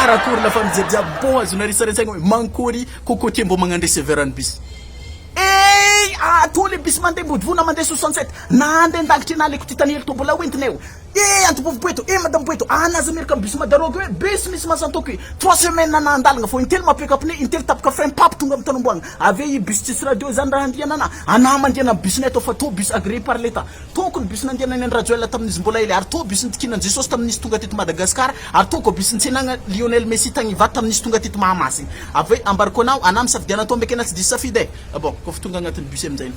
Karakory la famille jiaby jiaby bon azonareo sary an-tsaigna hoe mankory cocotier mbô magnano receveur ny bus. Ey! Atoa le bus mandeha Ambodivona mandeha 67 na andeha an-dangitry na aleko ty tany hely tô mbola hoentinay eo. Eh antobovo boeto, eh madame boeto, ana aza miaraka am bus madaroky hoe bus misy masantoky hoe trois semaines ana andalagna fô intelo mapiaka pneu intelo tapaka frein papo tonga am tany omboagna ave i bus tsisy radio zany raha andianana ana mandiana am bus nay tô fa tô bus agréé par l'état tô ko ny bus nandianany an Rajoel tamin'izy mbola hely ary tô bus nitikinan Jesosy tamin'izy tonga teto Madagascar ary tô ko bus nitsenagna Lionel Messi tagny Ivato tamin'izy tonga teto Mahamasina ave ambarako anao ana misafidiana tô mbeke ana tsy diso safidy eh bon kôfa tonga agnatin'ny bus amizay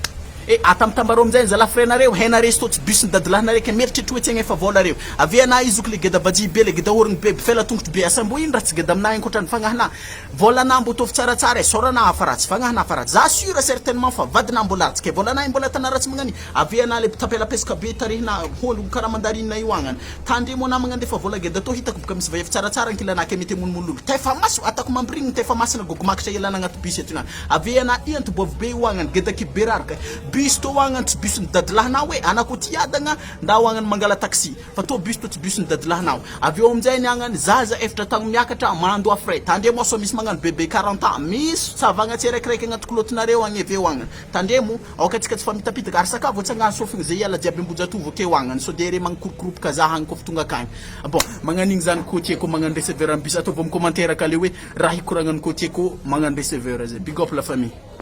Eh atambatambaro amizay ny zalahy frais nareo, hena resto tsy bus ny dadilahinareo ke mieritreritra hoe tsy agnefa vola reo. Avia anah i zoky le geda bajihy be le geda orogno be bifela tongotro be asa mbo ino raha tsy geda aminah ankoatra ny fagnahinah. Volanah mbo ataovy tsaratsara e, saoranah hafa ratsy, fagnahinah hafa ratsy. Za sûr certainement fa vadinah mbola ratsy ke volanah mbola atanah ratsy magnani. Avia anah le mpitapelapesoka be tarehinah hôlogno karaha mandarine io agnany. Tandremo anah magnandefa vola geda tô hitako boka misy vaiavy tsaratsara ankilanah ke mety hamonomono olo. Tefa maso, atako mampirigny tefa masina gogomakitra ialana agnaty bus eto inah. Avy ana i antoboavy be io agnany gedaky be raraka bus tô agnany tsy bus ny dadilahinao e ana ko tiadagna ndao agnany mangala taxi fa tô bus tô tsy bus ny dadilahinao avy eo aminjay ny agnany zaza efatra tagno miakatra mandoa frais tandremo sao misy magnano bebe 40 ans misy tsavagna tsiraikiraiky agnaty kilotinareo agny avy eo agnany tandremo aoka antsika tsy famitapitaka ary sakavo atsangano sofigny ze hiala jiaby ambojatovo akeo agnany sao de re magnikorokoropoka za agny kôfa tonga akagny bon magnan'igny zany côtier ko magnano receveur am bus ataovy am commentaire ka le hoe Raha hikoragnan'i Côtier ko magnano receveur zay. Big up la famille.